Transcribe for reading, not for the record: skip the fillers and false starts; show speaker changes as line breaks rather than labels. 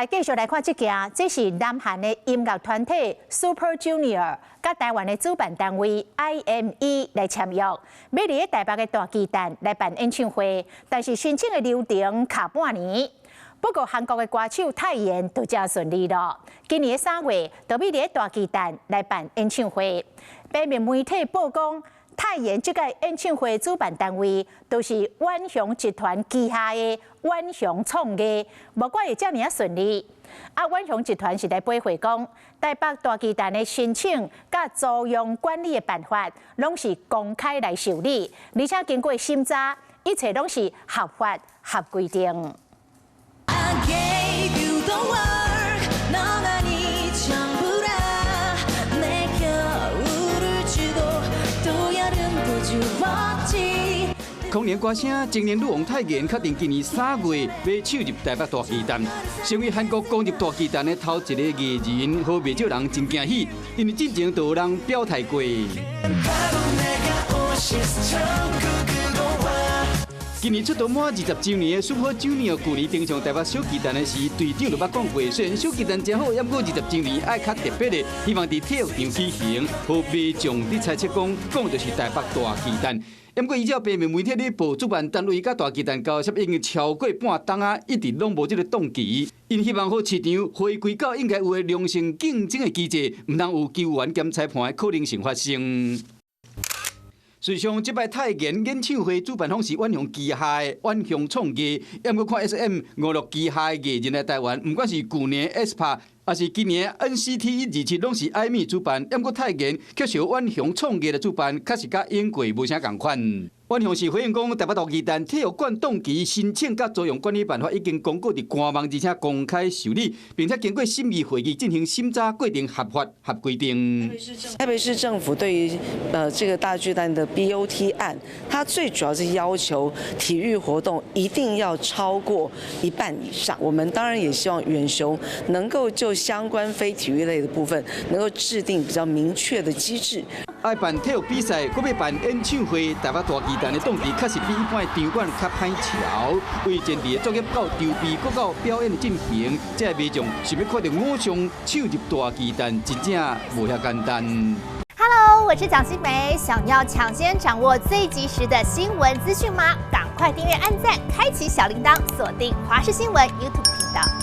來繼續來看這件，這是南韓的音樂團體 Super Junior 佮台灣的主辦單位 IME 來簽約，欲佇咧台北的大巨蛋來辦演唱會，但是申請的流程卡半年。不過韓國的歌手泰妍就誠順利囉，今年3月就欲佇咧大巨蛋來辦演唱會。平面媒體報講，泰妍這個演唱會主辦單位都是遠雄集團旗下的遠雄創藝，無怪會遮爾仔順利。啊，遠雄集團是來回覆講，台北大巨蛋的申請佮租用管理的辦法，攏是公開來受理，而且經過審查，一切攏是合法合規定。
I gave you the world 너만이 전부라 내 겨울을 주고 또 여름도 주었지
空靈歌星青年女王泰妍確定今年3月欲首入台北大巨蛋，成為韓國攻入大巨蛋的頭一个藝人，予袂少人真驚喜，因為進前就有人表態過。
바로 내가 오신 천국으로 와
今年出道滿20週年的 Super Junior，舊年登上台北小巨蛋的時，隊長就捌講過，雖然小巨蛋真好，毋過20週年愛較特別的，希望佇體育場舉行，予民眾佇猜測講，講就是台北大巨蛋。毋過依照平面媒體咧報，主辦單位佮大巨蛋交涉已經超過半冬仔，一直攏無這个檔期。𪜶希望予市場回歸到應該有的良性競爭的機制，毋通有球員兼裁判的可能性發生。事實上，這擺泰妍演唱會主辦方是遠雄旗下的遠雄創藝，毋過看 SM 娛樂旗下的藝人來台灣，毋管是舊年 aespa，抑是今年 NCT 127，攏是 IME 主辦，毋過泰妍卻是由遠雄創藝來主辦，確實佮往過無啥仝款。遠雄是回應講，台北大巨蛋體育館檔期申請佮租用管理辦法已經公告佇官網，而且公開受理，並且經過審議會議進行審查，過程合法合規定。
台北市政府對於這個大巨蛋的 BOT 案，它最主要是要求體育活動一定要超過一半以上。我們當然也希望遠雄能夠就相關非體育類的部分，能夠制定比較明確的機制。
愛辦體育比賽，閣欲辦演唱會，台北大巨蛋的檔期確實比一般的場館較歹喬。為前提的作業到籌備，閣到表演的進行，這个民眾想欲看著偶像首入大巨蛋，真正無遐簡單。
Hello，我是蔣新梅，想要搶先掌握最及時的新聞資訊嗎？趕快訂閱、按讚、開啟小鈴鐺，鎖定華視新聞 YouTube 頻道。